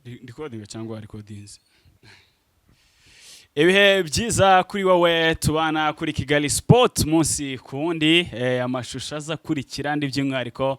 Recording cyangwa recordings. Ibihe byiza kuri wowe tubana kuri Kigali Sport munsi ku wundi, amashusho aza akurikira andi, by'umwihariko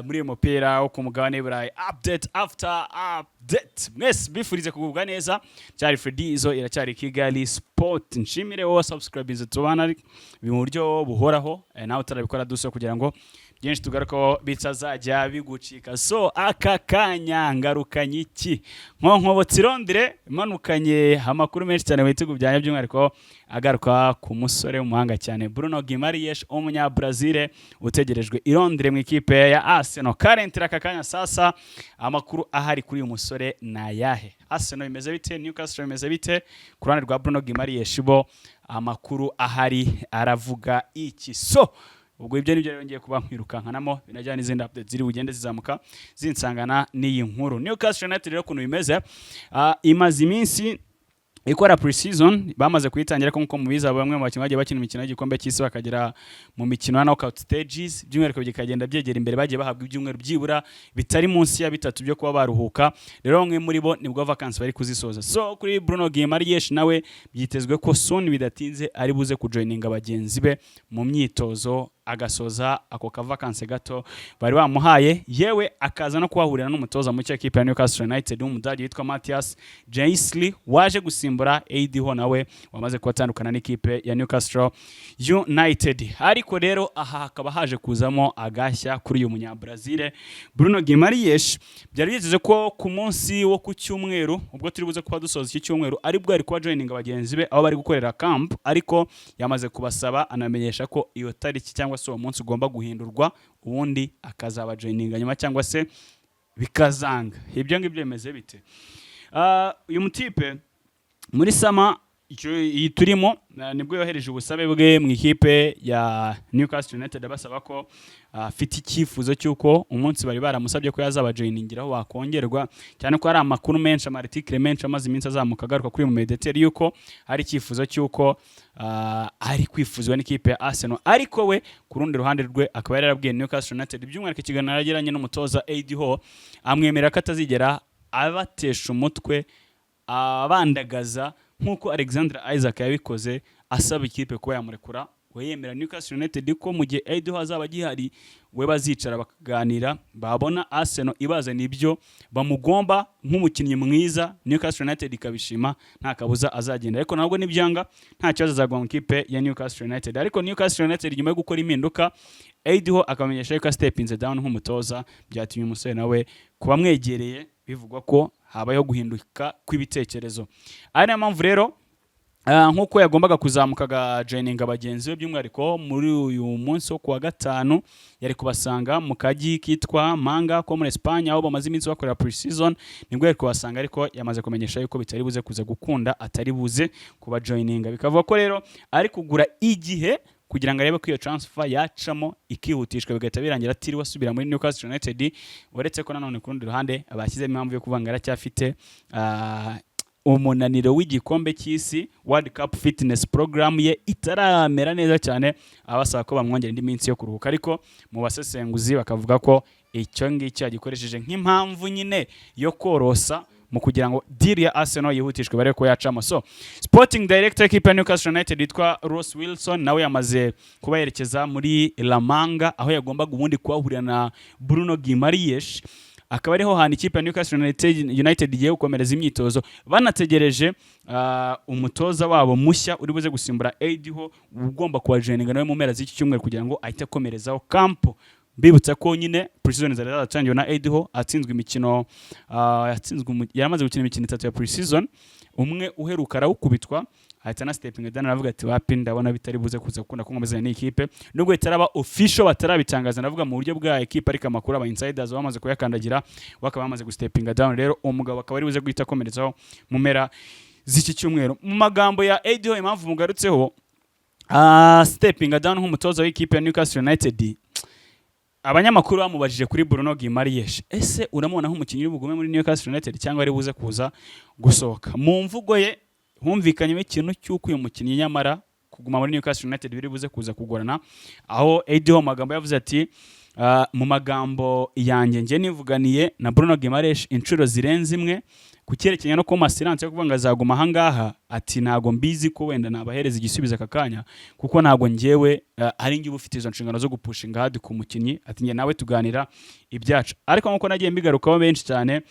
muri uyu mupira wo ku mugabane w'Iburayi, update after update. Mwese bifurize kugubwa neza. Cyari Freddy Izo, iracyari Kigali Sport. Nshimire wowe subscribe tubana mu buryo buhoraho, nawe utarabikora duso kugira ngo byinshi tugarukaho bitazajya bigucika. So aka kanya ngarukanye iki? Nkonkobotsi Londres imanukanye amakuru menshi cyane mu bitugu byanjye, by'umwihariko agaruka ku musore w'umuhanga cyane Bruno Guimaraes, umunya-Brazil utegerejwe i Londres mu ikipe ya Arsenal. Currently, aka kanya sasa, amakuru ahari kuri uyu musore ni ayahe? Arsenal bimeze bite? Newcastle bimeze bite? Ku ruhande rwa Bruno Guimaraes bo amakuru ahari aravuga iki? So ubwo ibyo nibyo rero ngiye kuba nkwirukankanamo, binajyana n'izindi updates ziri bugende zizamuka zinsangana n'iyi nkuru. Newcastle United rero, ukuntu bimeze, imaze iminsi ikora pre-season, bamaze kuyitangira ko nkuko mubizi bamwe mu bakinnyi bagiye bakina imikino y'igikombe cy'isi bakagera mu mikino ya knockout stages, by'umwihariko bikagenda byegera imbere, bagiye bahabwa ibyumweru byibura bitari munsi ya 3 byo kuba baruhuka. Rero bamwe muri bo nibwo vacances bari kuzisoza. So kuri Bruno Guimaraes nawe byitezwe ko soon, bidatinze, ari buze kujoininga bagenzi be mu myitozo, agasoza ako ka vacances gato bari bamuhaye, yewe akaza no kuhahurira n'umutoza mushya w'ikipe ya Newcastle United w'Umudage witwa Matthias Jaissle, waje gusimbura Eddie Howe nawe wamaze kubatandukana n'ikipe ya Newcastle United. Ariko rero aha hakaba haje kuzamo agashya kuri uyu munya-Brazil Bruno Guimaraes. Byari byiteze ko ku munsi wo ku cyumweru, ubwo turi buze kuba dusoza iki cyumweru, aribwo ari kuba joininga bagenzi be aho bari gukorera camp, ariko yamaze kubasaba anamenyesha ko iyo tariki cyangwa se uwo munsi ugomba guhindurwa, ubundi akazaba joininga nyuma cyangwa se bikazanga. Ibyo ngibyo bimeze bite? Uyu mutipe muri summer iyi turimo, nibwo yohereje ubusabe bwe mu ikipe ya Newcastle United, abasaba ko afite icyifuzo cy'uko umunsi bari baramusabye ko yazaba joiningiraho wakongerwa, cyane ko hari amakuru menshi, ama article menshi amaze iminsi azamuka agaruka kuri uyu mediateur, yuko hari icyifuzo cy'uko ari kwifuzwa n'ikipe ya Arsenal. Ariko we ku rundi ruhande rwe akaba yari yarabwiye Newcastle United, by'umwihariko ikiganiro yagiranye n'umutoza Eddie Howe, amwemerera ko atazigera abatesha umutwe, abandagaza nk'uko Alexander Isak yabikoze asaba ikipe kuba yamurekura. We yemera Newcastle United ko mu gihe Eddie Howe azaba agihari, we bazicara bakaganira, babona Arsenal ibazana ibyo bamugomba nk'umukinnyi mwiza, Newcastle United ikabishima, nta kabuza azagenda. Ariko ntabwo nibyanga, nta kibazo, azagwa mu ikipe ya Newcastle United. Ariko Newcastle United nyuma yo gukora impinduka, Eddie Howe akamenyesha yuko stepinze down nk'umutoza, byatumye umusore nawe kuba mwegereye bivugwa ko habayeho guhinduka kw'ibitekerezo. Ari nayo mpamvu rero nk'uko yagombaga kuzamuka agajoininga bagenzi be, by'umwihariko muri uyu munsi wo kuwa gatanu yari kubasanga mu kajyi kitwa Manga ko muri Espagne, aho bamaze iminsi bakorera pre-season, nibwo yari kubasanga, ariko yamaze kumenyesha yuko bitari buze kuza gukunda, atari buze kubajoininga. Bikavuga ko rero ari kugura igihe kugira ngo arebe ko iyo transfer yacamo ikihutishwa, bigahita birangira atiriwe asubira muri Newcastle United. Uretse ko nanone ku rundi ruhande bashyizemo impamvu yo kuvuga ngo aracyafite umunaniro w'igikombe cy'isi, World Cup fitness program ye itaramera neza cyane, abasaba ko bamwongera indi minsi yo kuruhuka. Ariko mu basesenguzi bakavuga ko icyo ngicyo yagikoresheje nk'impamvu nyine yo korosa mu kugira ngo deal ya Arsenal yihutishwe, bare ko yacamo. So sporting director equipe ya Newcastle United yitwa Ross Wilson nawe yamaze kuba yerekeza muri La Manga, aho yagombaga ubundi kuhahurira na Bruno Guimaraes, akaba ariho hantu ikipe ya Newcastle United igiye gukomereza imyitozo, banategereje umutoza wabo mushya uri buze gusimbura Eddie Howe, ugomba kubajoininga nawe mu mpera z'iki cyumweru kugira ngo ahite akomerezaho camp. Mbibutsa ko nyine pre-season zari zaratangiwe na Eddie Howe, atsinzwe imikino, yatsinzwe yaramaze gukina imikino itatu ya pre-season, umwe uheruka arawukubitwa, ahita na stepping down, aravuga ati: "Wapi, ndabona bitari buze kuza gukunda ko nkomezanya n'ikipe." Nubwo bitaraba official, batarabitangaza, ndavuga mu buryo bwa equipe, ariko amakuru aba insiders bamaze kuyakandagira, bakaba bamaze gustepinga down. Rero umugabo akaba ari buze guhita akomerezaho mu mpera z'iki cyumweru. Mu magambo ya Eddie Howe, impamvu mugarutseho stepping down nk'umutoza w'ikipe ya Newcastle United, abanyamakuru bamubajije kuri Bruno Guimaraes: "Ese uramubona nk'umukinnyi uri bugume muri Newcastle United cyangwa ari buze kuza gusohoka?" Mu mvugo ye humvikanyemo ikintu cy'uko uyu mukinnyi nyamara kuguma muri Newcastle United biri buze kuza kugorana, aho Eddie Howe mu magambo yavuze ati Mu magambo yanjye, njye nivuganiye na Bruno Guimaraes inshuro zirenze imwe ku cyerekeranye no kuba assurance yo kuvuga ngo azaguma ahangaha. Ati: "Ntabwo mbizi ko wenda nabahereza igisubizo aka kanya, kuko ntabwo njyewe ari njye uba ufite izo nshingano zo gupushinga hard ku mukinnyi." Ati: "Njye nawe tuganira ibyacu." Ariko nk'uko nagiye mbigarukaho benshi cyane,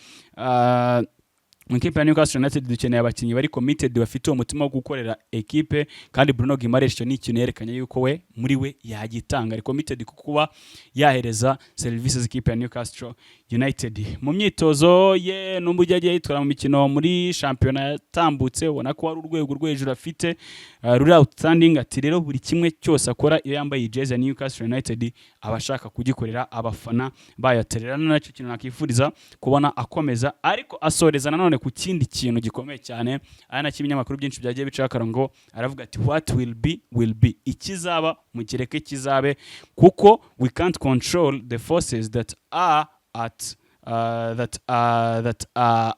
mu ikipe ya Newcastle United dukeneye abakinnyi bari committed, bafite uwo mutima wo gukorera ekipe, kandi Bruno Guimaraes icyo ni ikintu yerekanye yuko we muri we yagitanga, ari committed ku kuba yahereza serivisi z'ikipe ya Newcastle United. Mu myitozo ye n'uburyo yagiye yitwara mu mikino muri shampiyona yatambutse, ubona ko ari urwego rwo hejuru afite, ruri outstanding. Ati rero buri kimwe cyose akora iyo yambaye iyi jezi ya Newcastle United aba ashaka kugikorera abafana bayo. Ati rero nacyo kintu nakifuriza kubona akomeza. Ariko asoreza nanone ku kindi kintu gikomeye cyane, ari nacyo ibinyamakuru byinshi byagiye bicaho akarongo. Aravuga ati: "What will be will be, ikizaba mukireke kizabe, kuko we can't control the forces that are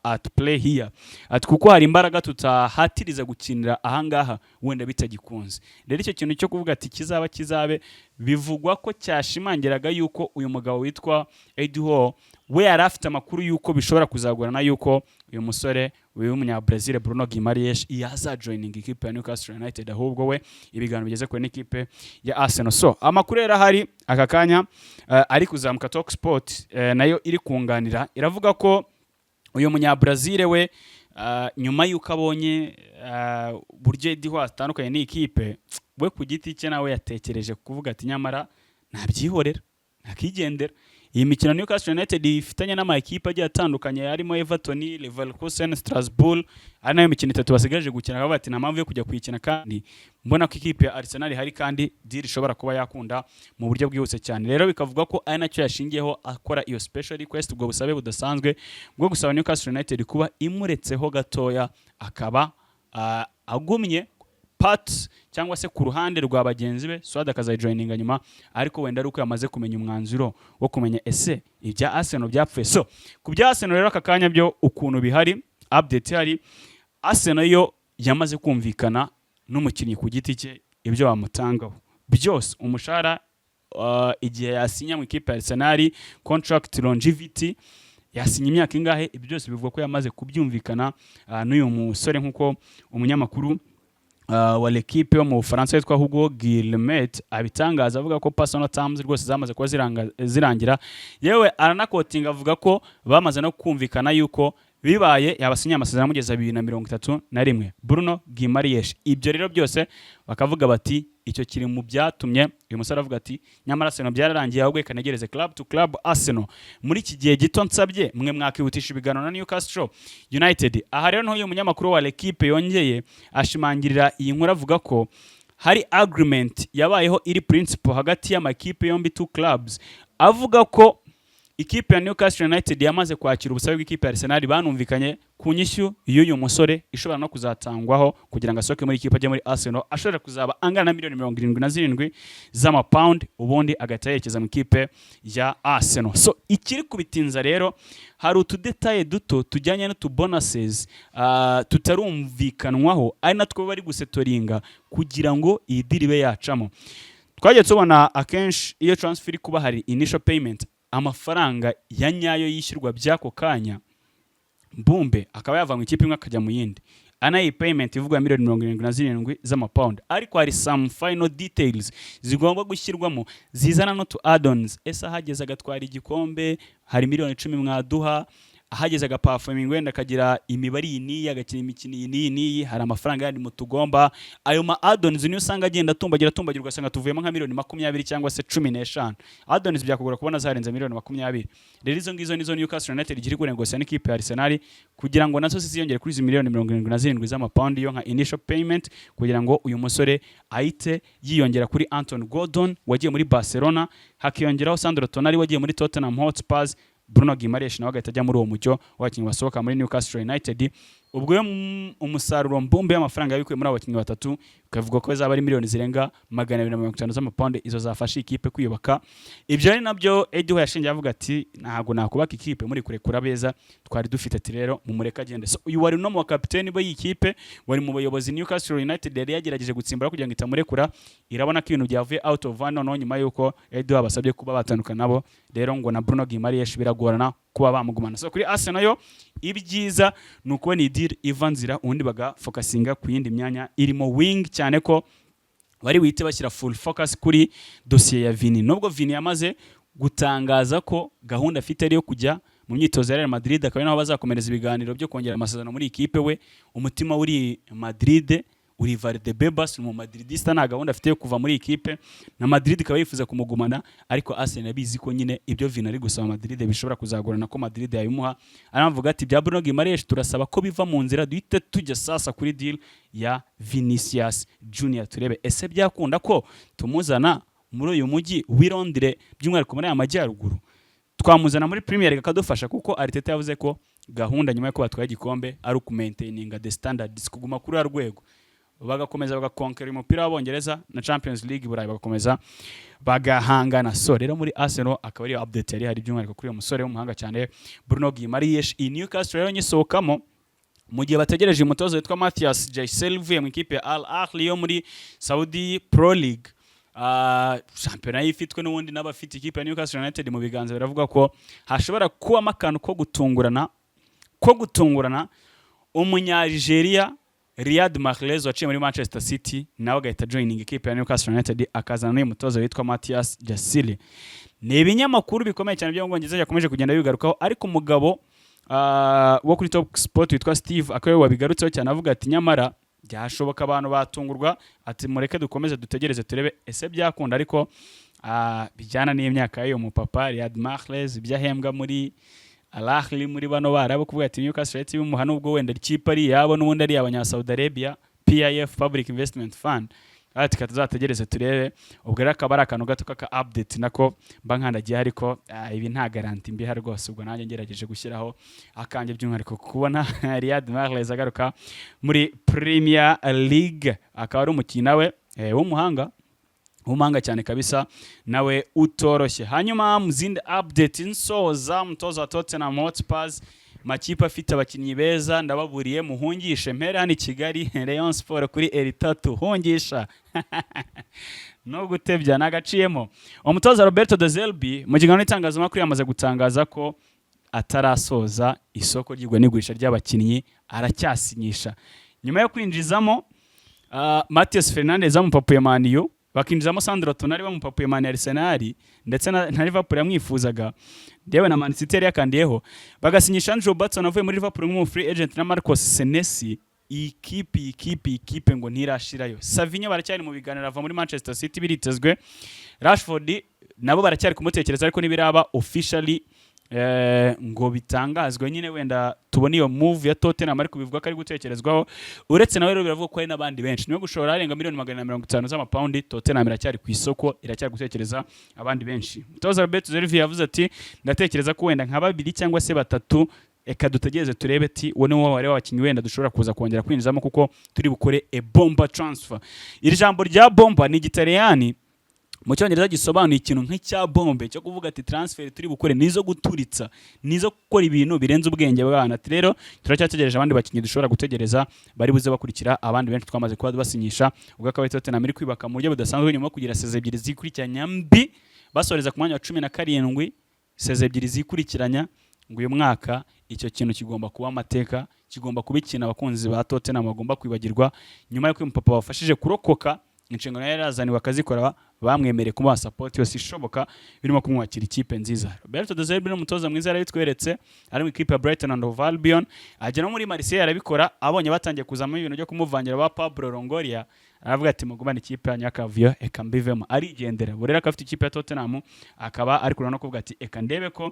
at play here." Ati kuko hari imbaraga tutahatiriza gukinira ahangaha wenda bitagikunze. Rero icyo kintu cyo kuvuga ati kizaba kizabe, bivugwa ko cyashimangiraga yuko uyu mugabo witwa Eddie Howe we yari afite amakuru yuko bishobora kuzagorana yuko uyu musore w'umunya-Brazil Bruno Guimaraes yazajoininga ikipe ya Newcastle United, ahubwo we ibiganiro bigeze kure n'ikipe ya Arsenal. So amakuru rero ahari aka kanya, ari kuzamuka, Talk Sport nayo iri kunganira, iravuga ko uyu munya-Brazil we, nyuma y'uko abonye uburyo Eddie Howe atandukanye n'iyi kipe, we ku giti cye nawe yatekereje kuvuga ati nyamara nabyihorera nakigendera. Iyi mikino Newcastle United ifitanye n'ama ekipe agiye atandukanye harimo Everton, Leverkusen, Strasbourg, ari nayo mikino itatu basigaje gukina, bakavuga ati nta mpamvu yo kujya kuyikina kandi mbona ko ikipe ya Arsenal ihari kandi deal ishobora kuba yakunda mu buryo bwihuse cyane. Rero bikavuga ko ari nacyo yashingiyeho akora iyo special request, ubwo busabe budasanzwe bwo gusaba Newcastle United kuba imuretseho gatoya, akaba agumye part cyangwa se ku ruhande rwa bagenzi be, squad akazayijoininga nyuma, ariko wenda ari uko yamaze kumenya umwanzuro wo kumenya ese ibya Arsenal byapfuye. So ku bya Arsenal rero aka kanya byo ukuntu bihari, update ihari, Arsenal yo yamaze kumvikana n'umukinnyi ku giti cye ibyo bamutangaho byose, umushahara, igihe yasinya mu ikipe ya Arsenal, contract longevity, yasinya imyaka ingahe, ibyo byose bivuga ko yamaze kubyumvikana n'uyu musore, nk'uko umunyamakuru wa L'Equipe yo mu Bufaransa witwa Hugo Guillemette abitangaza, avuga ko personal terms rwose zamaze kuba zirangira. Yewe aranaquotinga avuga ko bamaze no kumvikana yuko bibaye yabasinyiye amasezerano amugeza 2031 Bruno Guimaraes. Ibyo rero byose bakavuga bati icyo kiri mu byatumye uyu musore avuga ati nyamara Arsenal byararangiye, ahubwo reka negereze club to club Arsenal muri iki gihe gito nsabye, mwe mwakihutisha ibiganiro na Newcastle United. Aha rero niho uyu munyamakuru wa L'Equipe yongeye ashimangirira iyi nkuru, avuga ko hari agreement yabayeho iri principle hagati y'amakipe yombi, two clubs, avuga ko ikipe ya Newcastle United yamaze kwakira ubusabe bw'ikipe ya Arsenal, banumvikanye ku nyishyu y'uyu musore ishobora no kuzatangwaho kugira ngo asohoke muri ikipe ajye muri Arsenal, ashobora kuzaba angana na miliyoni 77 z'amapawundi, ubundi agahita yerekeza mu ikipe ya Arsenal. So ikiri kubitinza rero, hari utudétails duto tujyanye n'utubonuses tutarumvikanwaho, ari natwo bari gusettlinga kugira ngo iyi deal ibe yacamo. Twagiye tubona akenshi iyo transfer iri kuba hari initial payment, amafaranga ya nyayo yishyurwa by'ako kanya, mbumbe akaba yava mu ikipe imwe akajya mu yindi, ana iyi payment ivugwa miliyoni 77 z'amapawundi, ariko hari some final details zigomba gushyirwamo zizana no to add-ons. Ese ahageze agatwara igikombe hari miliyoni 10 mwaduha? Ahageze agaperforminga wenda akagira imibare iyi n'iyi, agakina imikino iyi n'iyi n'iyi, hari amafaranga yandi mutugomba? Ayo ma add-ons niyo usanga agenda atumbagira atumbagira, ugasanga tuvuyemo nka miliyoni 20 cyangwa se 15. Add-ons byakugora kubona zarenze miliyoni 20. Rero izo ngizo nizo Newcastle United igira kunegosia n'ikipe ya Arsenal kugira ngo nazo ziziyongere kuri izi miliyoni 77 z'amapawundi yo nka initial payment, kugira ngo uyu musore ahite yiyongera kuri Anthony Gordon wagiye muri Barcelona, hakiyongeraho Sandro Tonali wagiye muri Tottenham Hotspurs, Bruno Guimaraes nawe agahita ajya muri uwo mujyo w'abakinnyi basohoka muri Newcastle United. Ubwo yo umusaruro mbumbe y'amafaranga yabikuye muri abo bakinnyi batatu bikavuga ko zaba ari miliyoni zirenga 250 z'amapawundi, izo zafasha ikipe kwiyubaka. Ibyo ari nabyo Eddie Howe yashingiye avuga ati: "Ntabwo nakubaka ikipe muri kurekura beza twari dufite." Ati: "Rero mumureke agende." So uyu wari no mu bakapiteni bo y'ikipe, wari mu bayobozi Newcastle United yari yagerageje gutsimbura kugira ngo itamurekura, irabona ko ibintu byavuye out of hand. Noneho nyuma y'uko Eddie Howe abasabye kuba batandukana nabo rero, ngo na Bruno Guimaraes biragorana kuba bamugumana. So kuri Arsenal yo, ibyiza ni ukubona iyi deal iva nzira, ubundi bagafocusinga ku yindi myanya irimo wing, cyane ko bari buhite bashyira full focus kuri dosiye ya Vini, nubwo Vini yamaze gutangaza ko gahunda afite ari iyo kujya mu myitozo ya Real Madrid, akaba ari naho bazakomereza ibiganiro byo kongera amasezerano muri ikipe. We umutima uri Madrid, uri Valdebebas, ni Madridista, nta gahunda afite yo kuva muri ikipe, na Madrid ikaba yifuza kumugumana. Ariko Arsenal abizi ko nyine ibyo Vini ari gusaba Madrid bishobora kuzagorana ko Madrid yabimuha. Aravuga ati: "Bya Bruno Guimaraes turasaba ko biva mu nzira, duhite tujya sasa kuri deal ya Vinicius Junior, turebe ese byakunda ko tumuzana muri uyu mujyi w'i Londres, by'umwihariko muri aya majyaruguru, twamuzana muri Premier League akadufasha." Kuko Arteta yavuze ko gahunda nyuma yo batwaye igikombe ari ukumaintaininga the standards, kuguma kuri uriya rwego, bagakomeza bagakonkera umupira w'Abongereza na Champions League Burayi, bagakomeza bagahangana. So rero muri Arsenal akaba ariyo update yari hari, by'umwihariko kuri uyu musore w'umuhanga cyane Bruno Guimaraes. Iyi Newcastle rero nyisohokamo mu gihe bategereje umutoza witwa Matthias Jaissle uvuye mu ikipe ya Al Ahly yo muri Saudi Pro League. Shampiyona ifitwe n'ubundi n'abafite ikipe ya Newcastle United mu biganza, biravuga ko hashobora kubamo akantu ko gutungurana, Umunyaligeria Riyad Mahrez waciye muri Manchester City nawe agahita joining ikipe ya Newcastle United, akazana n'uyu mutoza witwa Matthias Jaissle. Ni ibinyamakuru bikomeye cyane byo mu Bwongereza byakomeje kugenda bigarukaho, ariko umugabo wo kuri Top Sport witwa Steve akaba ariwe wabigarutseho cyane, avuga ati: "Nyamara byashoboka, abantu batungurwa." Ati: "Mureke dukomeze dutegereze turebe ese byakunda." Ariko bijyana n'imyaka y'uyu mupapa Riyad Mahrez, ibyo ahembwa muri Al Ahly, muri bano barabo, kuvuga ati Newcastle United bimuha, nubwo wenda ikipe ari iyabo n'ubundi ari abanya Saudi Arabia, PIF, Public Investment Fund, ati: "Tuzategereze turebe." Ubwo rero akaba ari akantu gato k'aka update nako mba nkandagiye, ariko ibi nta garantie mbiha rwose. Ubwo nanjye ngerageje gushyiraho akanjye, by'umwihariko kubona Riyad Mahrez agaruka muri Premier League, akaba ari umukinnyi nawe w'umuhanga cyane kabisa, nawe utoroshye. Hanyuma mu zindi update nsoza, umutoza wa Tottenham Hotspur, makipe afite abakinnyi beza ndababuriye muhungishe, mpere hano i Kigali, Rayon Sport kuri Eritatu hungisha no gutebya nagaciyemo. Umutoza Roberto De Zerbi mu kiganiro n'itangazamakuru yamaze gutangaza ko atarasoza isoko ry'igura n'igurisha ry'abakinnyi, aracyasinyisha nyuma yo kwinjizamo Matheus Fernandes bamupapuye Man U, bakinjizamo Sandro Tonali bamupapuye Man Arsenal, ndetse na Liverpool yamwifuzaga, yewe na Man City yari yakandiyeho, bagasinyisha Andrew Robertson avuye muri Liverpool nk'umu free agent na Marcos Senesi. Iyi kipe ngo ntirashirayo. Savinho baracyari mu biganiro, ava muri Manchester City biritezwe. Rashford nabo baracyari kumutekereza, ariko ntibiraba officially ngo bitangazwe nyine wenda tubone iyo move ya Tottenham, ariko bivuga ko ari gutekerezwaho. Uretse nawe rero, biravuga ko hari n'abandi benshi niyo gushora arenga miliyoni 450 z'amapawundi. Tottenham iracyari ku isoko, iracyari gutekereza abandi benshi. Umutoza Roberto Zervi yavuze ati: "Ndatekereza ko wenda nka babiri cyangwa se batatu, reka dutegereze turebe." Ati: "Uwo ni wo mubare w'abakinnyi wenda dushobora kuza kongera kwinjizamo, kuko turi bukore a bomba transfer." Iri jambo rya bomba ni Igitaliyani, mu Cyongereza gisobanuye ikintu nk'icya bombe, cyo kuvuga ati transfer turi bukore nizo guturitsa, nizo gukora ibintu birenze ubwenge bw'abantu. Ati: "Rero turacyategereje abandi bakinnyi dushobora gutegereza bari buze bakurikira abandi benshi twamaze kuba basinyisha." Ubwo akaba ari Tottenham iri kwibaka mu buryo budasanzwe nyuma yo kugira saison ebyiri zikurikiranya mbi, basoreza ku mwanya wa 17 saison ebyiri zikurikiranya. Ngo uyu mwaka icyo kintu kigomba kuba amateka, kigomba kuba ikintu abakunzi ba Tottenham bagomba kwibagirwa, nyuma y'uko uyu mupapa wafashije kurokoka inshingano yari yazaniwe akazikora, bamwemereye kumuha support yose ishoboka, birimo kumwakira ikipe nziza. Roberto De Zerbi ni umutoza mwiza, yarabitweretse ari mu ikipe ya Brighton and Hove Albion, ajya no muri Marseille arabikora. Abonye batangiye kuzamo ibintu byo kumuvangira ba Pablo Longoria, aravuga ati: "Mugumane ikipe yanyu y'akavuyo, eka mbivemo." Arigendera. Ubu rero akaba afite ikipe ya Tottenham, akaba ari kurana no kuvuga ati: "Eka ndebe ko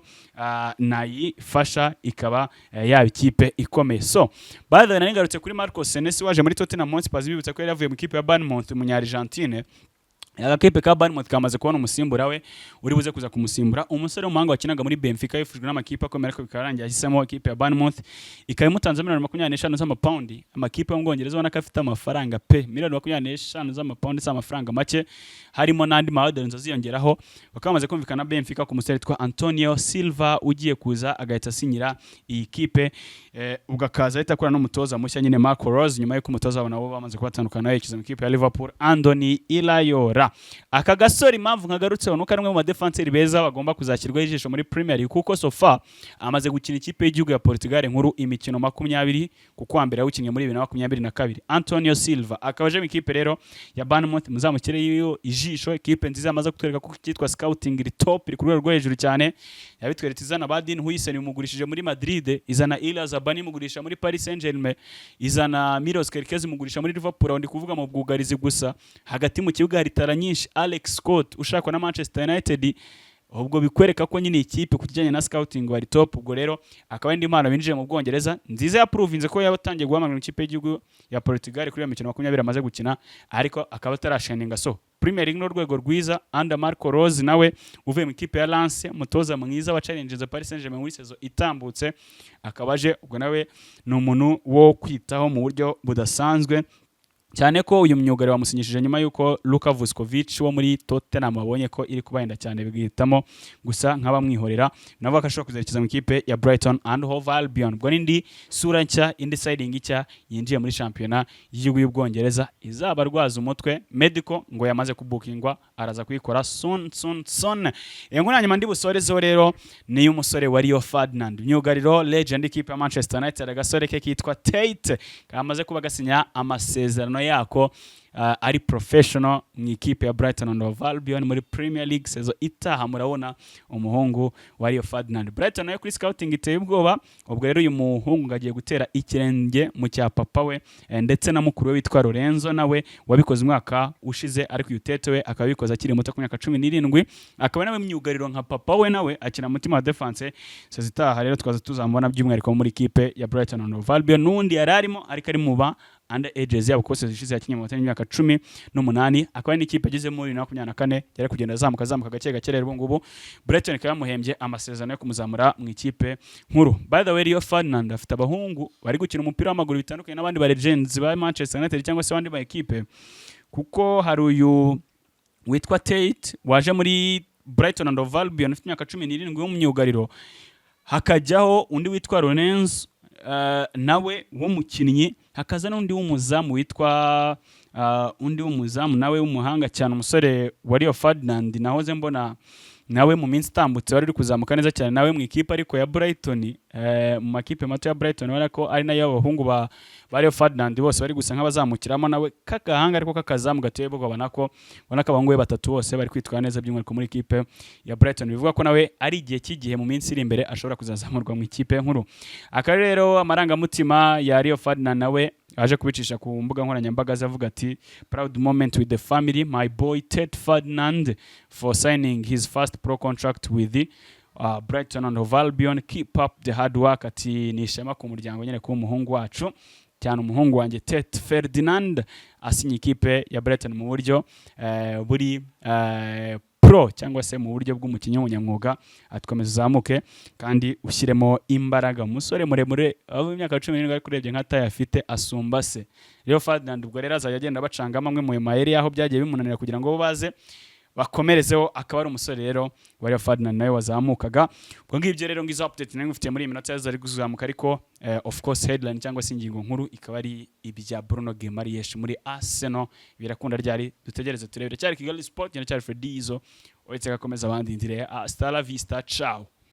nayifasha ikaba yaba ikipe ikomeye." So by the way, nari ngarutse kuri Marcos Senesi waje muri Tottenham Hotspur, bibutsa ko yari yavuye mu ikipe ya Bournemouth, umunya Argentine. Agakipe ka Bournemouth kamaze kubona umusimbura we uri buze kuza kumusimbura, umusore w'umuhanga wakinaga muri Benfica, yifujwe n'amakipe akomeye, ariko bikaba yarangiye ahisemo ikipe ya Bournemouth, ikaba imutanze miliyoni 25 z'amapawundi. Amakipe yo mu Bwongereza ubona ko afite amafaranga pe. Miliyoni 25 z'amapawundi si amafaranga make, harimo n'andi ma add-ons aziyongeraho. Bakaba bamaze kumvikana na Benfica ku musore witwa Antonio Silva ugiye kuza agahita asinyira iyi kipe, ubwo akaza ahita akora n'umutoza mushya nyine Marco Rose, nyuma y'uko umutoza wabo nabo bamaze kubatandukana yerekeza mu ikipe ya Liverpool, Andoni Iraola. Aka gasore impamvu nkagarutseho nuko ari umwe mu badefanseri beza bagomba kuzashyirwaho ijisho muri Premier League, kuko so far amaze gukina ikipe y'igihugu ya Portugal nkuru imikino 20, kuko wa mbere yawukinnye muri 2022. Antonio Silva akaba aje mu ikipe rero ya Bournemouth, muzamushyireyo ijisho. Ikipe nziza yamaze kutwereka ko cyitwa scouting iri top, iri ku rwego rwo hejuru cyane. Yabitweretse izana ba Dean Huijsen imugurishije muri Madrid, izana Ilya Zabarnyi imugurisha muri Paris Saint-Germain, izana Milos Kerkez imugurisha muri Liverpool. Aho ndi kuvuga mu bwugarizi gusa. Hagati mu kibuga hari talent nyinshi, Alex Scott ushakwa na Manchester United. Ubwo bikwereka ko nyine ikipe ku kijyanye na scouting bari top. Ubwo rero akaba indi mpano binjiye mu Bwongereza nziza, yaprovinze ko yatangiye guhamagara mu ikipe y'igihugu ya Portugal kuri iyo mikino 20 amaze gukina, ariko akaba atarashininga. So Premier League n'urwego rwiza under Marco Rose, nawe uvuye mu ikipe ya Lens, umutoza mwiza wa challenges Paris Saint-Germain muri saison itambutse, akaba aje. Ubwo nawe ni umuntu wo kwitaho mu buryo budasanzwe cyane, ko uyu myugariro wamusinyishije nyuma y'uko Luka Vuskovic wo muri Tottenham abonye ko iri kubahenda cyane, bigahitamo gusa nk'abamwihorera, nabo akashobora kuzerekeza mu ikipe ya Brighton and Hove Albion. Ubwo n'indi sura nshya, indi signing nshya yinjiye muri shampiyona y'igihugu y'Ubwongereza izaba rwaza umutwe. Medical ngo yamaze kubukingwa, araza kuyikora soon, soon, soon. Iyo nkuru nyuma ndi busorezeho rero ni y'umusore wa Rio Ferdinand, myugariro legend ikipe ya Manchester United. Agasore ke kitwa Tate kamaze kuba gasinya amasezerano yako ari professional mu ikipe ya Brighton and Hove Albion muri Premier League saison itaha. Murabona umuhungu wa Rio Ferdinand, Brighton nayo kuri scouting iteye ubwoba. Ubwo rero uyu muhungu ngo agiye gutera ikirenge mu cya papa we ndetse na mukuru we witwa Lorenzo, nawe wabikoze umwaka ushize, ariko uyu Tate we akaba abikoze akiri muto ku myaka 17, akaba nawe myugariro nka papa we, nawe akina mutima wa defense. Saison itaha rero twaza tuzamubona by'umwihariko muri ikipe ya Brighton and Hove Albion. N'undi yari arimo, ariko ari mu ba under ages yabo, kuko saison ishize yakinnye mu batari imyaka 18, akaba ari n'ikipe agezemo muri 2024, yari kugenda azamuka azamuka gake gake. Rero ubu ngubu Brighton ikaba yamuhembye amasezerano yo kumuzamura mu ikipe nkuru. By the way, Rio Ferdinand afite abahungu bari gukina umupira w'amaguru bitandukanye n'abandi ba legends ba Manchester United cyangwa se abandi ba ekipe, kuko hari uyu witwa Tate waje muri Brighton and Hove Albion ufite imyaka 17 w'umyugariro, hakajyaho undi witwa Lorenzo nawe w'umukinnyi, hakaza n'undi w'umuzamu witwa undi w'umuzamu nawe w'umuhanga cyane, umusore wa Rio Ferdinand nahoze mbona nawe mu minsi itambutse wari uri kuzamuka neza cyane nawe mu ikipe ariko ya Brighton, mu makipe mato ya Brighton, ubona ko ari nayo abahungu ba Rio Ferdinand bose bari gusa nk'abazamukiramo, nawe k'agahanga ariko k'akazamu gateye ubwoba. Nako ubona ko abahungu be batatu bose bari kwitwara neza by'umwihariko muri ikipe ya Brighton, bivuga ko nawe ari igihe cy'igihe mu minsi iri imbere ashobora kuzazamurwa mu ikipe nkuru. Akaba rero amarangamutima ya Rio Ferdinand nawe aje kubicisha ku mbuga nkoranyambaga ze, avuga ati: "Proud moment with the family, my boy Tate Ferdinand for signing his first pro contract with the Brighton and Hove Albion. Keep up the hard work." Ati ni ishema ku muryango nyine kuba umuhungu wacu cyane, umuhungu wanjye Tate Ferdinand asinye ikipe ya Brighton mu buryo buri pro cyangwa se mu buryo bw'umukinnyi w'umunyamwuga. Atikomeza uzamuke kandi ushyiremo imbaraga. Umusore muremure w'imyaka 17, ariko urebye nka taille afite asumba se Rio Ferdinand. Ubwo rero azajya agenda bacangamo amwe mu mayeri y'aho byagiye bimunanira kugira ngo bo baze bakomerezeho. Akaba ari umusore rero wa Rio Ferdinand nawe wazamukaga. Ubwo ngibyo rero ngizo update nari ngufitiye muri iyi minota yazo ari kuzamuka, ariko of course headline cyangwa se ingingo nkuru ikaba ari ibya Bruno Guimaraes muri Arsenal. Birakunda ryari? Dutegereze turebere. Cyari Kigali Sport, cyari Fredizo, uretse gakomeza abandi ndire. Hasta la vista, ciao.